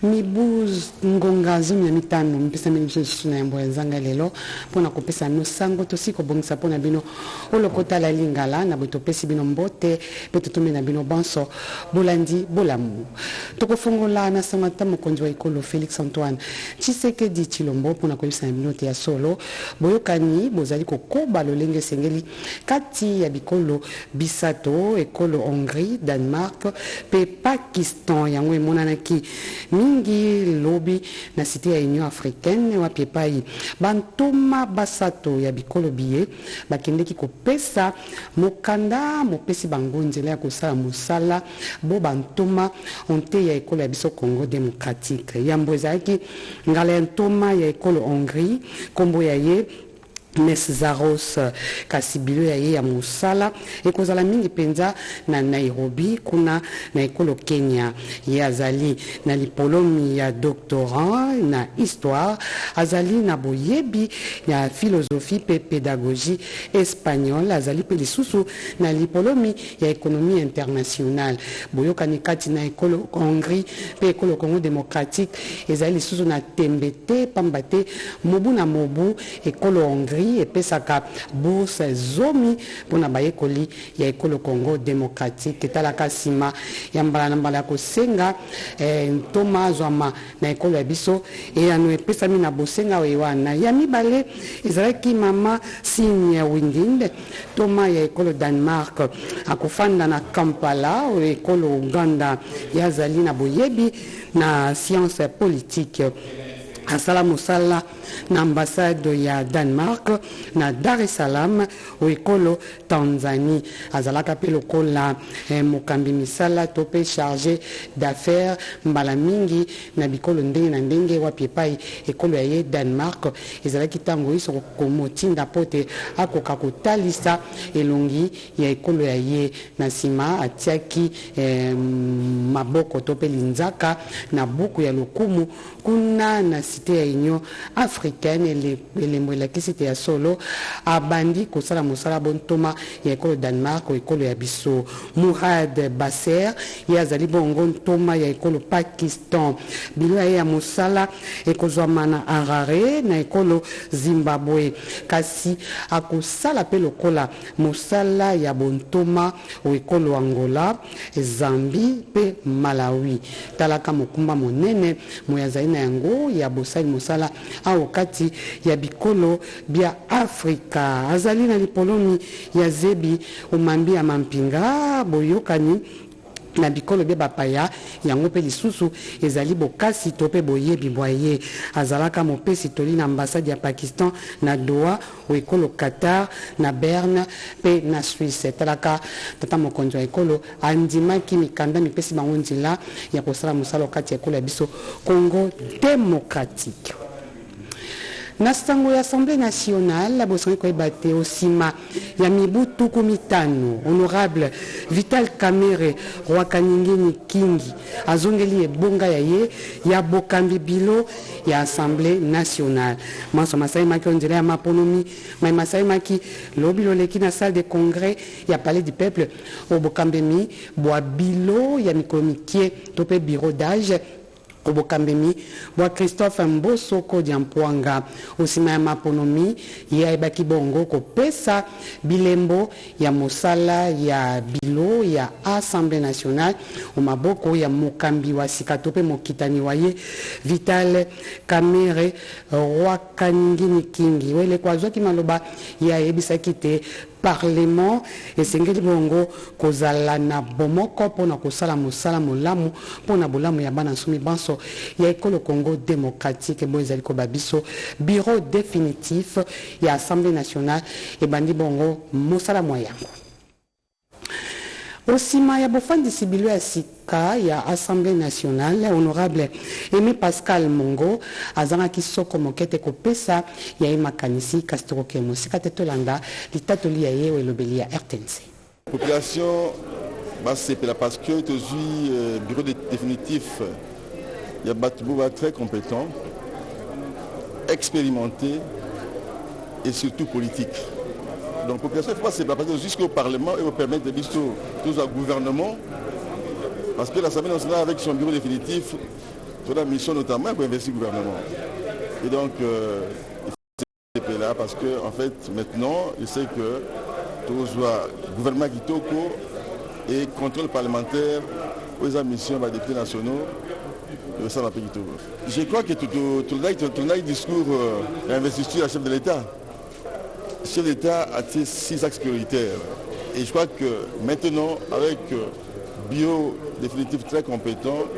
Mibu ngonga 15 mipesameli biso lisusu na yambo ya nzanga lelo mpo na kopesa bino sango tosi kobongisa mpo na bino o lokota la Lingala. Na boye topesi bino mbote mpe totomi na bino banso bolandi bolamu. Tokofongola na sango ata mokonzi wa ekolo Felix Antoine Tshisekedi Tshilombo mpo na koyebisa na bino te ya solo boyokani bozali kokoba lolenge esengeli kati ya bikolo bisato, ekolo Hongrie, Danemark mpe Pakistan. Yango emonanaki mingi lobi na cite ya Union africaine wapi epayi bantoma basato ya bikolo biye bakendeki kopesa mokanda mopesi bango nzela ya kosala mosala bo bantoma onte ya ekolo ya biso Congo democratique. Yambo ezalaki ngala ya ntoma ya ekolo Hongrie, kombo ya ye Meszaros, kasi bilo ya ye ya mosala ekozala mingi mpenza na Nairobi, kuna na ekolo Kenya. Ye azali na lipolomi ya doctorant na histoire, azali na boyebi ya philosophie mpe pedagogie espagnole, azali mpe lisusu na lipolomi ya economie internationale. Boyokani kati na ekolo Hongrie mpe ekolo Congo democratique ezali lisusu na tembe te, pamba te mobu na mobu ekolo Hongrie epesaka bourse 10 mpo na bayekoli ya ekolo Congo democratique. Etalaka nsima ya mbala na mbala ya kosenga ntoma azwama na ekolo ya biso, eyano epesami na bosenga oye wana. Ya mibale ezalaki mama Signe Winding, ntoma ya ekolo Danemark, akofanda na Kampala, oyo ekolo Ouganda. Ye azali na boyebi na science politique. Asala mosala na ambassade ya Danemark na Dar es Salaam, o ekolo Tanzanie. Azalaka mpe lokola mokambi misala to mpe charge d'affaires mbala mingi na bikolo ndenge na ndenge wapi epai ekolo ya ye Danemark ezalaki ntango inso komotinda mpo te akoka kotalisa elongi ya ekolo ya ye. Na nsima atiaki maboko to mpe linzaka na buku ya lokumu kuna na cite ya Union africaine, elembo elakisi te ya solo abandi kosala mosala bo ntoma ya ekolo Danemark o ekolo ya biso. Murad Basser, ye azali bongo ntoma ya ekolo Pakistan. Bilo ya ye ya mosala ekozwama na Harare na ekolo Zimbabwe, kasi akosala mpe lokola mosala ya bontoma o ekolo Angola, Zambie mpe Malawi. Talaka mokumba monene moye azali na yango ya bosali mosala awa kati ya bikolo bia Afrika. Azali na lipolomi ya zebi o mambi ya mampinga, boyokani na bikolo bia bapaya, yango mpe lisusu ezali bokasi to mpe boyebi bwa ye. Azalaka mopesi toli na ambassade ya Pakistan na Doha, o ekolo Qatar, na Berne mpe na Suisse. Talaka tata mokonzi wa ekolo andimaki mikanda mipesi bango nzela ya kosala mosala o kati ya ekolo ya biso Congo democratique. Na sango ya Assemblee nationale, bosengeli koyeba te o sima ya mibu 50, honorable Vital Kamerhe Rwakaningini Kingi azongeli ebonga ya ye ya bokambi bilo ya Assemblee nationale. Manso masalemaki o nzela ya maponomi maye masalemaki lobi loleki na salle de congrès ya Palais du peuple o bokambemi bwa bilo ya mikolo mikie to mpe bureau d'age O bokambemi bwa Christophe Mboso Kodia Mpuanga. O sima ya maponomi, ye ayebaki bongo kopesa bilembo ya mosala ya bilo ya Assemblee nationale o maboko ya mokambi wa sika to pe mokitani wa ye Vital Kamerhe Rwakaningini Kingi. O eleko azwaki maloba, ye ayebisaki te Parlement esengeli bongo kozala na bomoko mpo na kosala mosala molamu mpo na bolamu ya bana nsomi banso ya ekolo Congo democratique. Boye ezali koba biso bureau definitif ya Assemblee nationale ebandi bongo mosala mwa yango. O sima ya bofandisi bilo ya sika ya Assemblee nationale, honorable Aime Pascal Mongo azangaki soko moke te kopesa ya ye makanisi, kasi tokokende mosika te tolanda litatoli ya ye o elobeli ya rtnc. Population basepela parce que tozwi bureau definitif ya bato bo ba très compétent, expérimenté et surtout politique. Donc population il faut basepela parce que jusqu'au parlement et permettre biso tozwa gouvernement parce que l'Assemblée nationale avec son bureau définitif. Toza na mission notamment ya koinvestir gouvernement. Et donc euh, là parce que en fait maintenant il sait que tozwa gouvernement kitoko et contrôle parlementaire oyo eza mission ya badéputés nationaux esala mpe kitoko. Je crois que tolandaki discours ya investiture ya chef de l'État. Chef de l'État atie six axes prioritaires et je crois que maintenant, avec bureau définitif très compétent,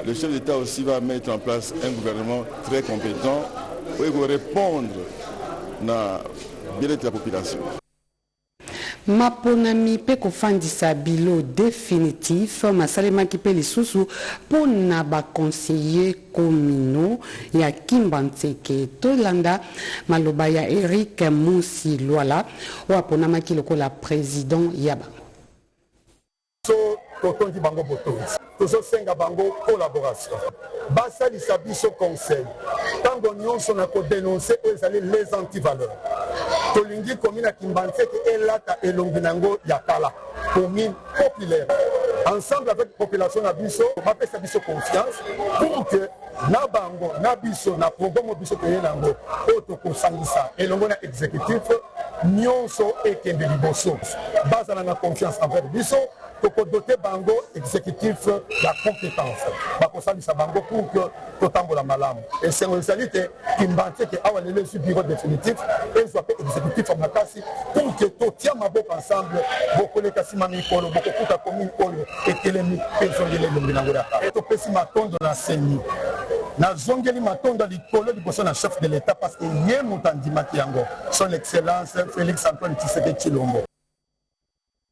le chef d'État aussi va mettre en place un gouvernement très compétent pour répondre na bien-être de la population. Maponami mpe kofandisa bilo definitif masalemaki mpe lisusu mpo na ba conseillers communaux ya Kimbanseke. Tolanda maloba ya Eric Musi Lwala oyo aponamaki lokola president ya bango. Biso totondi bango botondi. Tozosenga bango collaboration. Basalisa biso conseil tango nionso na ko denoncer oyo ezali les anti-valeurs. Tolingi commune ya Kimbanseke elata elongi na yango ya kala, commune populaire. Ensemble avec population na biso, bapesa biso confiance pour que na bango na biso na programme oyo biso toye na yango oyo tokosangisa elongo na executif nionso ekende liboso. Bazala na confiance envers biso, tokodote bango executif ya competence, bakosalisa bango pour que totambola malamu. Esengo ezali te Kimbanseke awa lelo ezwi bureau definitif, ezwa pe executif ya makasi pour que totia maboko ensemble, bokoleka sima mikolo bokokuta commune oyo etelemi pe ezongeli elongi na yango ya kala. Topesi matondo na ceni. Nazongeli matondo ya likolo liboso na chef de l'Etat parce que ye moto andimaki yango, son excellence Felix Antoine Tshisekedi Tshilombo.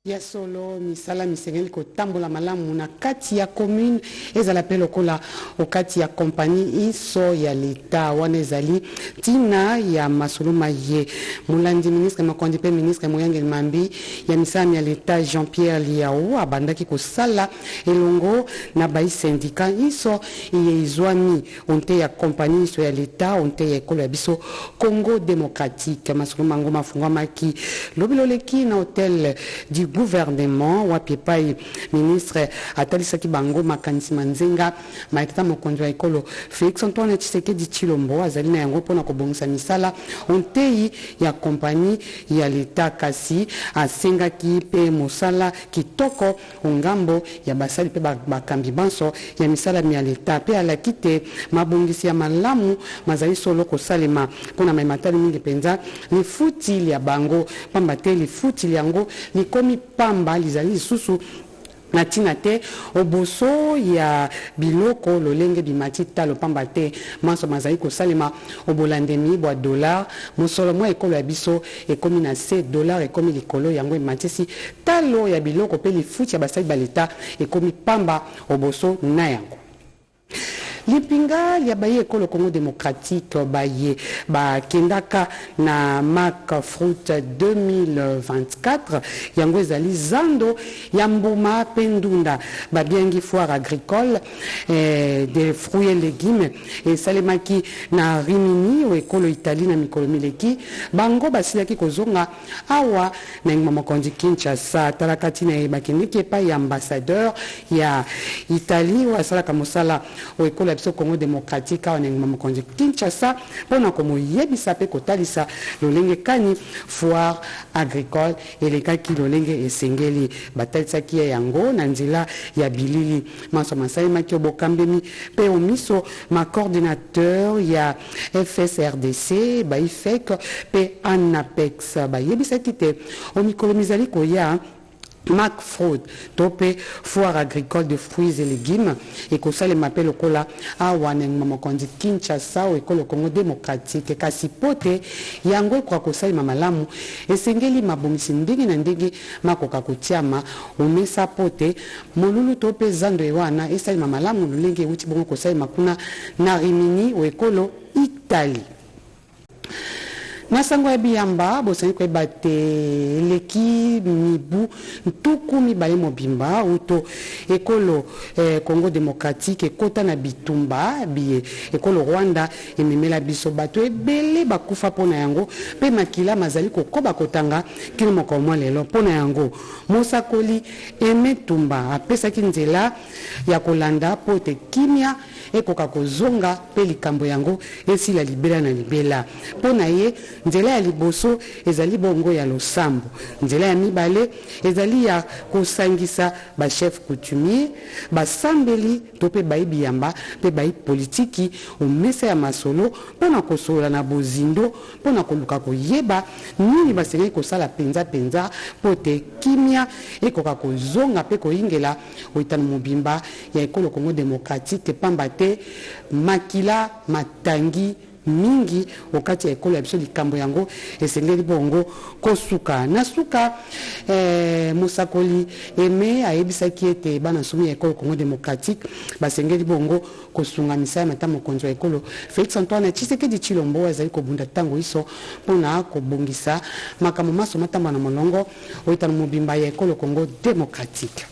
Ya solo, misala misengeli kotambola malamu na kati ya commune, ezala mpe lokola okati ya compagnie inso ya l'Etat. Wana ezali ntina ya masolo maye molandi ministre mokonzi mpe ministre moyangeli mambi ya misala mya l'Etat Jean-Pierre Lihau abandaki kosala elongo na bayi syndicat inso iye izwami onte ya compagnie inso ya l'Etat onte ya ekolo ya biso Congo democratique. Masolo mango mafungwamaki lobi loleki na hotel du gouvernement wapi epayi ministre atalisaki bango makanisi ma nzenga ma tata mokonzi wa ekolo Felix Antoine Tshisekedi Tshilombo azali na yango mpo na kobongisa misala ontei ya compagnie ya l'Etat kasi asengaki mpe mosala kitoko O ngambo ya basali mpe bakambi banso ya misala mya leta, mpe alaki te mabongisi ya malamu mazali solo kosalema mpo na maye matali mingi mpenza lifuti lya bango, mpamba te lifuti lyango likomi pamba, lizali lisusu na ntina te oboso ya biloko lolenge bimati talo, mpamba te manso mazali kosalema o bolandemi bwa dollar, mosolo mwa ekolo ya biso ekomi na se, dollar ekomi likolo, yango ematisi talo ya biloko mpe lifuti ya basali ba leta ekomi pamba oboso na yango. Limpinga lya bayi ekolo Congo democratique baye bakendaka na Macfrut 2024, yango ezali zando ya mbuma mpe ndunda babiangi foire agricole des fruits et legumes esalemaki na Rimini o ekolo Italie na mikolo mileki, bango basilaki kozonga Awa na engumba mokonzi Kinshasa, talaka ntina ye bakendeki epai ya ambassadeur ya Italie oyo asalaka mosala o ekolo ya biso Congo democratique awa na engumba mokonzi Kinshasa mpo na komoyebisa mpe kotalisa lolenge kani foire agricole elekaki lolenge esengeli. Batalisaki ye yango na nzela ya bilili. Manso masalemaki o bokambemi mpe o miso ma coordinateur ya FSRDC, ba-IFEC mpe ANAPEX bayebisaki te o mikolo mizali koya, Macfrut to mpe Foire agricole de fruits et legumes ekosalema mpe lokola awa na engumba mokonzi Kinshasa o ekolo Congo democratique. Kasi mpo te yango ekoka kosalema malamu, esengeli mabongisi ndenge na ndenge makoka kotiama o mesa mpo te molulu to mpe zando ewana esalema malamu lolenge ewuti bongo kosalema kuna na Rimini o ekolo Italie. Na sango ya biyamba, bosengeli koyeba te eleki mibu 20 mobimba uto ekolo Congo democratique ekota na bitumba biye ekolo Rwanda ememela biso. Bato ebele bakufa mpo na yango mpe makila mazali kokoba kotanga kino mokolo mwa lelo. Mpo na yango, mosakoli Aime Tumba apesaki nzela ya kolanda mpo te kimia ekoka kozonga mpe likambo yango esila libela na libela. Mpo na ye, nzela ya liboso ezali bongo ya losambo. Nzela ya mibale ezali ya kosangisa ba chefs coutumiers, basambeli to mpe bayi biyamba mpe bayi politiki o mesa ya masolo mpo na kosolola na bozindo mpo na koluka koyeba nini basengeli kosala mpenza mpenza mpo te kimia ekoka kozonga mpe koyingela o etando mobimba ya ekolo Congo democratique, pamba te makila matangi mingi o kati ya ekolo ya biso. Likambo yango esengeli bongo kosuka. Na suka, mosakoli Aime ayebisaki ete bana nsomi ya ekolo Congo democratique basengeli bongo kosunga misala mya mokonzi wa ekolo Felix Antoine Tshisekedi Tshilombo oyo azali kobunda tango inso mpo na kobongisa makambo manso matambola na molongo o etando mobimba ya ekolo Congo democratique.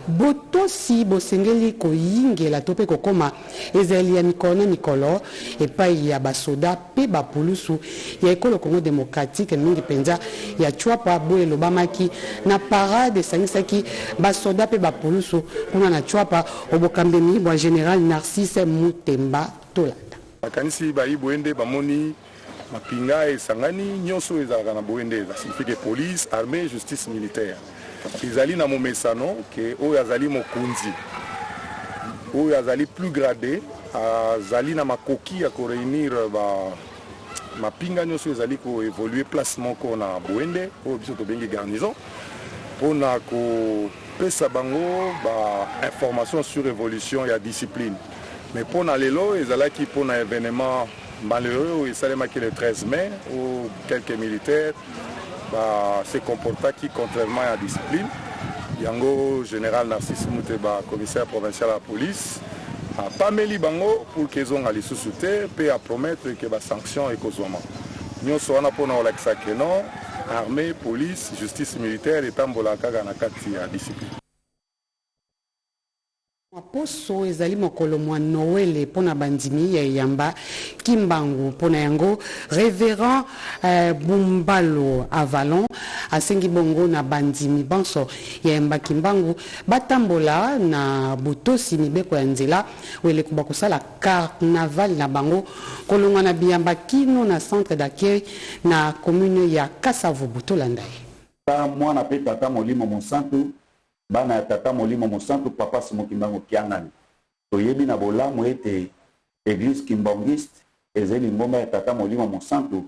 Botosi bosengeli koyingela to mpe kokoma ezaleli ya mikolo na mikolo epai ya basoda mpe bapulusu ya ekolo Congo democratique, mingi mpenza ya Tshuapa. Boye elobamaki na parade esangisaki basoda mpe bapulusu kuna na Tshuapa o bokambemi bwa general Narcisse Mutemba. Tolanda. Nakanisi bayi boye nde bamoni mapinga esangani nyonso oyo ezalaka na boye nde eza signifie ke police, armée, justice, militaire ezali na momesano ke oyo azali mokonzi, oyo azali plus gradé, azali na makoki ya koréunir ba mapinga nyonso ezali koévoluer place moko na Boende, oyo biso tobengi garnison, mpona kopesa bango bainformation sur évolution ya discipline. Mais mpona lelo, ezalaki mpona événement malheureux oyo esalemaki le 13 mai, où quelques militaires se comportaki contrairement ya discipline. Yango général Narcisse Muteba, commissaire provincial ya police, apameli bango pour ke ezonga lisusu te, mpe apromettre ke basanction ekozwama. Nyonso wana mpona kolakisa ke non, armée, police, justice, militaire etambola kaka na kati ya discipline. Poso ezali mokolo mwa Noele mpo na bandimi ya eyamba Kimbangu. Mpo na yango, révérend Bumbalo Avalon asengi bongo na bandimi banso ya eyamba Kimbangu batambola na botosi mibeko ya nzela oyo eleko bakosala carnaval na bango kolongwa na biyamba kino na centre d'accueil na commune ya Kasavubu. Tolanda ye. Mwana mpe Tata Molimo Mosantu, bana ya Tata Molimo Mosantu, Papa Simon Kimbangu Kiangani. Toyebi na bolamu ete Église Kimbanguiste ezali lingomba ya Tata Molimo Mosantu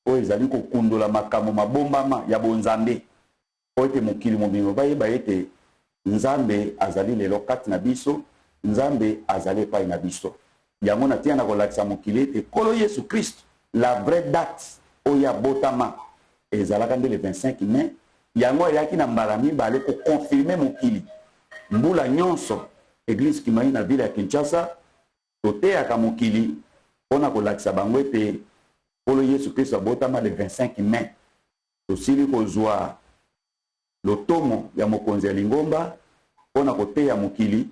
oyo ezali kokundola makambo mabombama ya bonzambe, po ete mokili mobimba bayeba ete Nzambe azali lelo kati na biso, Nzambe azali epai na biso. Yango na ntina na kolakisa mokili ete Nkolo Yesu Kristo, la vraie date oyo abotama ezalaka nde le 25 mai. Yango ayaki na mbala mibale koconfirmer mokili. Mbula nyonso, Église Kimbanguiste na ville ya Kinshasa toteyaka mokili mpona kolakisa bango ete Nkolo Yesu Kristo abotama le 25 mai. Tosili kozwa lotomo ya mokonzi ya lingomba mpona koteya mokili.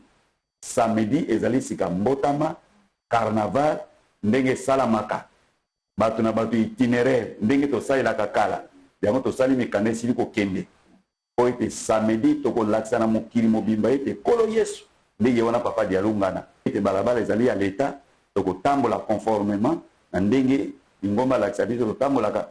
Samedi ezali sika mbotama. Carnaval ndenge esalamaka, bato na bato, itinéraire ndenge tosalelaka kala, yango tosali mikanda, esili kokende, po ete samedi tokolakisa na mokili mobimba ete Nkolo Yesu nde ye wana. Papa Dialungana, ete balabala ezali ya leta, tokotambola conformément na ndenge lingomba alakisa biso totambolaka.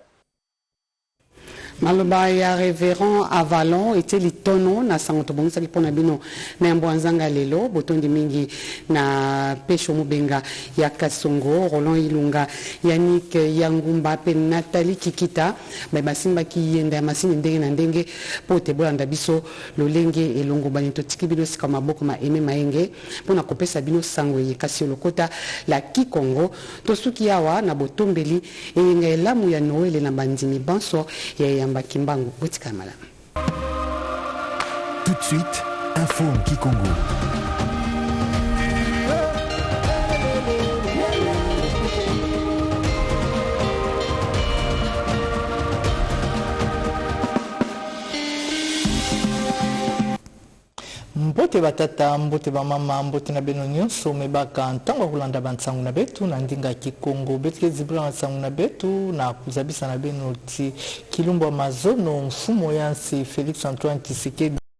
Maloba ya révérend Avalon etie litono na sango tobongisaki mpo na bino na yambo ya nzanga lelo. Botondi mingi na Pesho Mobenga ya Kasongo, Roland Ilunga, Yannick Yangumba mpe Nathalie Kikita baye basimbaki yenda ya masini ndenge na ndenge mpo te bolanda biso lolenge elongo bani. Totiki bino sika maboko ma Aime Mayenge mpo na kopesa bino sango eye kasi lokota la Kikongo. Tosuki awa na botombeli eyenga elamu ya Noele na bandimi banso ya eyamba Kimbangu. Botika malamu. Tout de suite, info en Kikongo. Mbote batata, mbote bamama, mbote na beno nyonso mebaka ntango ya kolanda bansango na betu na ndinga ya Kikongo. Betike zibula na nsango na betu na kuzabisa na beno ti Kilumbu Amazono, mfumo ya nsi Felix Antoine Tshisekedi.